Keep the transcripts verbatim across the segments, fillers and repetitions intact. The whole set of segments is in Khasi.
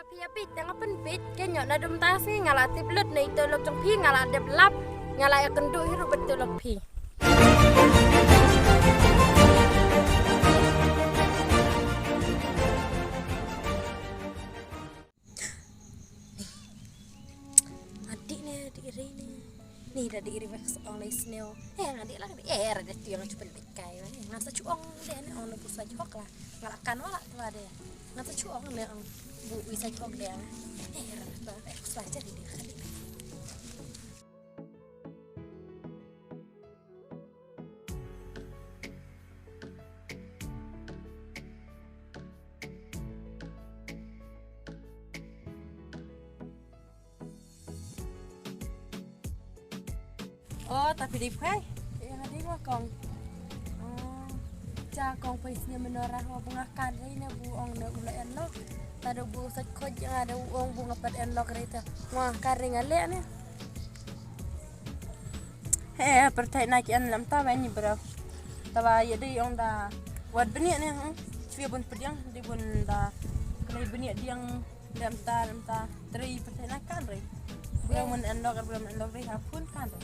Phi ïa bit, tang pynbit, ke ñiot na dum ta sngi nga la tip lut na ito lok jong phi, nga la dep lap, nga la ïa kynduh hi ruh bad ito lok phi. Adik ne, adik ri ne. Ni da adik ri bak ong lai sniew. Eh, adik lah, eh, ada tiang cuba kai. Ngan sa chuong de ne ong na bu sa jok lah. Nga la kan wala tu ade. Ngan sa chuong ne ong bu wi sa jok de. Eh, ra ba eh sa jadi de kali. Oh, tapi dei phai. Eh, nga dei wa kong. Oh, cha kong phai snia menora ho bunga kan rei ne bu ong ne ula en lok. Ta do bu sa khoj nga do ong bunga pat en lok rei ta. Wa kan rei nga le ne. He, pertai na ki an lam ta wa ni bro. Ta wa ye dei ong da wat benia ne, hmm. Chwi bun pediang, dei bun da. Kena benia diang. Lem ta, lem ta. Tri pete na kan re. Bro mun en lok, bro mun en lok re ha phone kan re.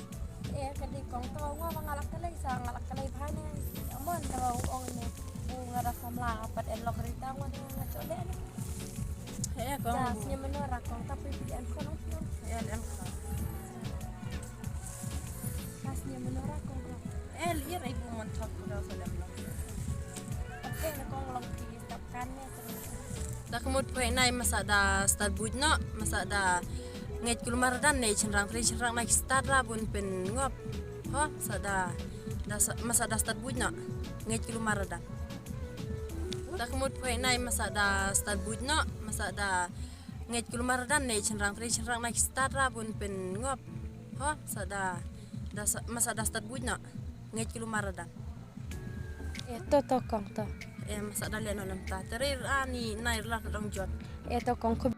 Eh, ka dei kong to ngwa ba nga la ka lei sa, nga la ka lei bha ne. Amon to ong ne. Bu nga da samla pat en lok re ta ngwa ne nga chole ne. Eh, kong. Ja, snya menora kong tapi pi en kono. Eh, en kono. Pas snya menora kong. Eh, li re bu mon thok ko da so lem lok. Oke, na kong long pi stop kan ne. Da ka mut poi nai masa da stad buj no, masa da ngeit kulmar dan ne chynrang tri chynrang na ki stad ra bun pyn ngop. Ho, masa da, da sa-, masa da stad buj no, ngeit kulmar dan. Da ka mut poi nai masa da stad buj no, masa da ngeit kulmar dan ne chynrang tri chynrang na ki stad ra bun pyn ngop. Ho, masa da, da sa-, masa da stad buj no, ngeit kulmar dan. E to to kong to. E masa da le no lem ta. Terir ani nai lar dong jot. E to kong khub.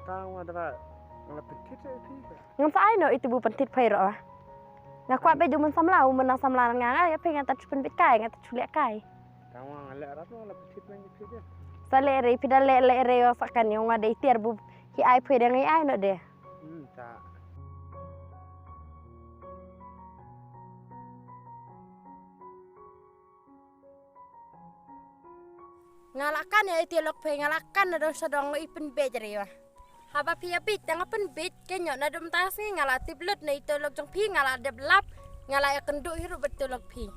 Tang wa da ba nga la pynthit ïa phi ka. Ngan sa ai no itu bu pynthit phai ro. Nga kwah be ju mun samla, u mun nang samla nga nga ïa phi nga ta chu pynbit kai, nga ta chu leh kai. Tang wa nga leh rat nga la pynthit nang ïa phi ka. Sa leh re, phi da leh leh re ïa sa kan ïa nga dei tiar bu. Hi ai phi da ngai ai no de. Hmm, ta. Nga la kan ïa ite lok phi, nga la kan na dong sa dong i pynbeit re wa. Haba phi ïa beit, tang pynbeit, ke ñiot na dum ta sngi, nga la tip lut na ite lok jong phi, nga la dep lap, nga la ïa kynduh hi ruh bad ite lok phi.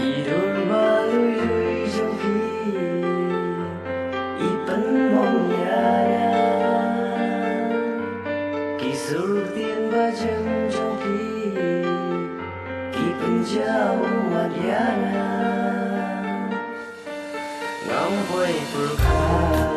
I dur ba lui lui jong phi i pynmong ïa nga. Ki sur ktien ba jem jong phi ki pynjaw mat ïa nga. Ngam poi pyrkhat